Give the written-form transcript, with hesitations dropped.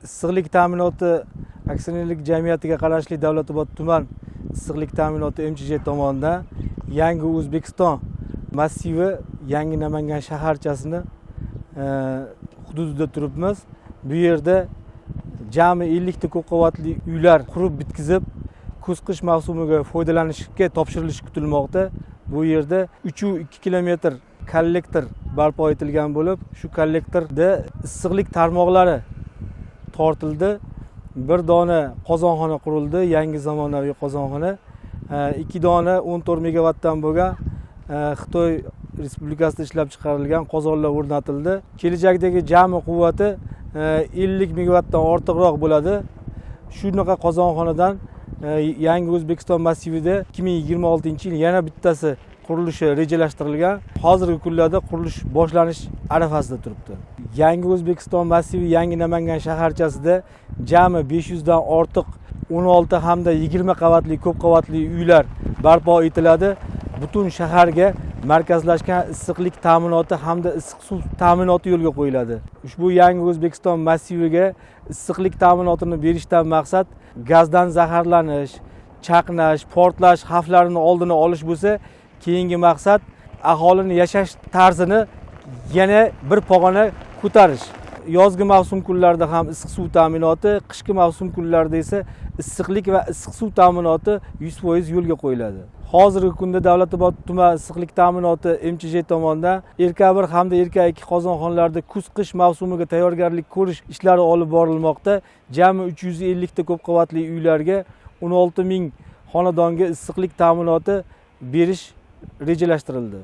Issiqlik ta'minoti aksionerlik jamiyatiga qarashli Davlatobod tuman issiqlik ta'minoti MChJ tomonidan Yangi O'zbekiston massivi, Yangi Namangan shaharchasini hududida turibmiz. Bu yerda jami 50 ta ko'p qavatli uylar qurib bitkazib, kuz qish mavsumiga foydalanishga topshirilishi kutilmoqda. Bu yerda 3,2 kilometr kollektor barpo etilgan bo'lib, shu kollektorda issiqlik tarmoqlari tortildi. Bir dona qozonxona qurildi, yangi zamonaviy qozonxona. Ikki dona 14 megavatdan bo'lgan Xitoy Respublikasida ishlab chiqarilgan qozonlar o'rnatildi. Kelajakdagi jami quvvati 50 megavatdan ortiqroq bo'ladi. Shunaqa qozonxonadan Yangi O'zbekiston massivida 2026-yil yana bittasi qurilishi rejalashtirilgan. Hozirgi kunlarda qurilish boshlanish arafasida turibdi. Yangi O'zbekiston massivi, Yangi Namangan shaharchasida jami 500 dan ortiq 16 hamda 20 qavatli ko'p qavatli uylar barpo etiladi. Butun shaharga markazlashgan issiqlik ta'minoti hamda issiq suv ta'minoti yo'lga qo'yiladi. Ushbu Yangi O'zbekiston massiviga issiqlik ta'minotini berishdan maqsad gazdan zaharlanish, chaqnash, portlash xavflarini oldini olish bo'lsa, keyingi maqsad aholini yashash tarzini yana bir pog'ona ko'tarish. Yozgi mavsum kunlarida ham issiq suv ta'minoti, qishki mavsum kunlarida esa issiqlik va issiq suv ta'minoti 100% yo'lga qo'yiladi. Hozirgi kunda Davlatobod tuman issiqlik ta'minoti MChJ tomonidan RK 1 hamda RK 2 qozonxonalarida kuz qish mavsumiga tayyorgarlik ko'rish ishlari olib borilmoqda. Jami 350 ta ko'p qavatli uylarga, 16 000 xonadonga issiqlik ta'minoti berish rejalashtirildi.